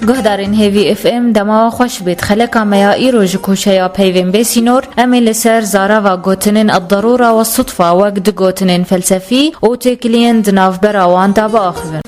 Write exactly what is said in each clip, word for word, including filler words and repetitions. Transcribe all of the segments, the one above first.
Guhdarên Hêvî F M, dema we xweş bêt. Xeleka me ya îro ji koşeya peyvên bê sînor, em ê li ser zarava gotinên الضرورة والصدفة wek du gotinên felsefî û têkiliyên di navbera wan de biaxivin.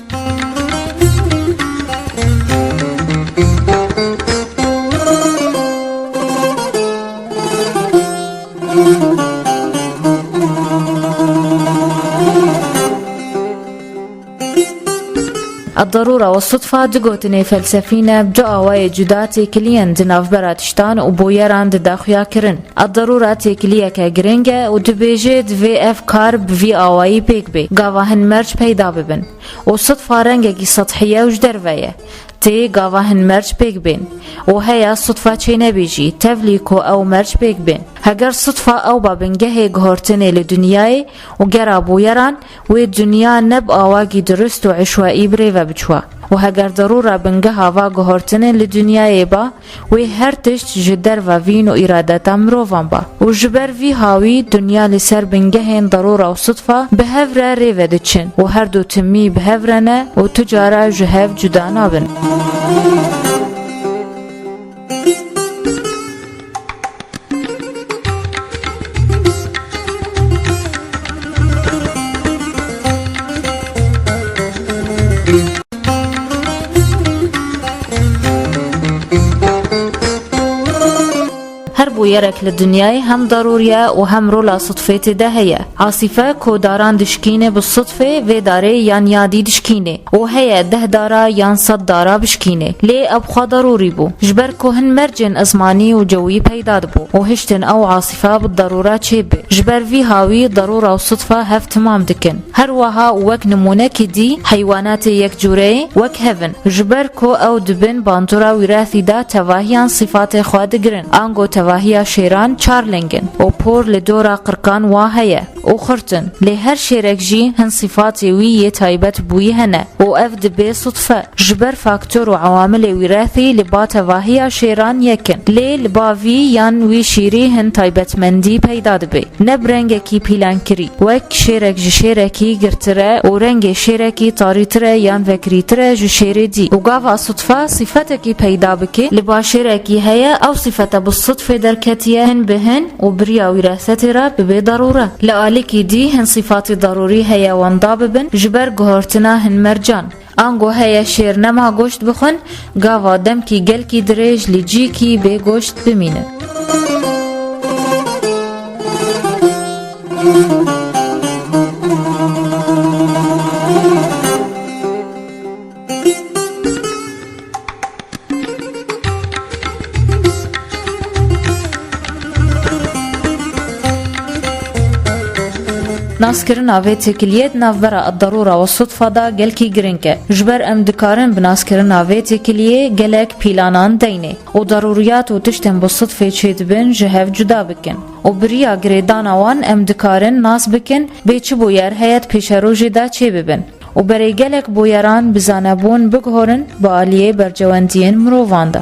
الضرورة والصدفة du gotinê felsefî ne, bi du awayê cuda têkiliyên di navbera tiştan û bûyeran dide xuyakirin. الضرورة têkiliyeke giring e û dibêje divê ev kar bi vî awayî pêk bê. Gava hin merc peyda bibin. Û sidfa rengekî sethî ye û ji derve ye. Tê gava hin merc pêk bên. Û heya sidfa çênebê jî, tevlî ku ew merc pêk bên. Heger sidfa ew ba bingehê guhortinê li dinyayê û gera bûyeran, wê dinya ne bi awakî dirust û eşwaî bi rê ve biçûa. Û heger derûra bingeha va guhortinê li dinyayê ba, wê her tişt ji derva vîn û îradeta mirovan ba. Û ji ber vî hawî dinya li ser bingehên derûra û sidfa bi hev re rê ve diçin û her du timî bi hev re ne û tu cara ji hev cuda nabin. Her bûyerek li dinyayê hem darûrî ye û hem rola sidfê tê de heye. Asîfe ku daran dişkîne bi sidfê, vê darê yan yadî dişkîne. û heye deh dara yan sed dara bişkînê. Lê ew xwe darûrî bû. Ji ber ku hin mercên ezmanî û cewî peyda dibû û hiştin ew asîfa bi darûra çêbê. Ji ber vî hawî darûra û sidfa hev timam dikin. Her wiha û wek nimûnekî dî, heywanatê yek cûreyê wek hev in. Ji ber ku ew di bin bandora wîrathî de tevahiyan sîfatê xwe digirin. Ango tevahiya şêran çar ling in û por li dora qirkan wa heye. û xurt in. Lê her şêrek jî hin sîfatê wî yê taybet bûyî hene û ev dibe sidfe. Ji ber faktor û ewamilê wîrathî li ba tevahiya şêran yek in. Lê li ba vî yan wî şîrî hin taybetmendî peyda dibe. Ne bi rengekî pîlankirî, wek şêrek ji şêrekî girtir e û rengê şêrekî tarîtir e yan vekirîtir e ji şêrê dî. Û gava sidfe sîfetekî peyda bike, li ba şêrekî heye, ew sîfete bi sidfê derketiye, hin bi hin û bi riya wîrasetê re bibe darûre. Li alîkî dî hin sîfatê darûrî heye wenda bibin ji ber guhertina hin mercan. Ango heye şêr nema goşt bixwin, gava demkî gelkî dirêj li cîkî bê goşt bimînin. Naskirina vê têkiliyê di navbera ed-darûra û sidfa de gelkî giring e. Ji ber em dikarin bi naskirina vê têkiliyê gelek pîlanan deynê û darûriyat û tiştên bi sidfê çêdibin ji hev cuda bikin. Û bi riya girêdana wan em dikarin nas bikin bê çi bûyer heye di pêşerojê de çêbibin. û berê gelek bûyeran bi zanebûn biguhorin bi aliyê bercewendiyên mirovan de.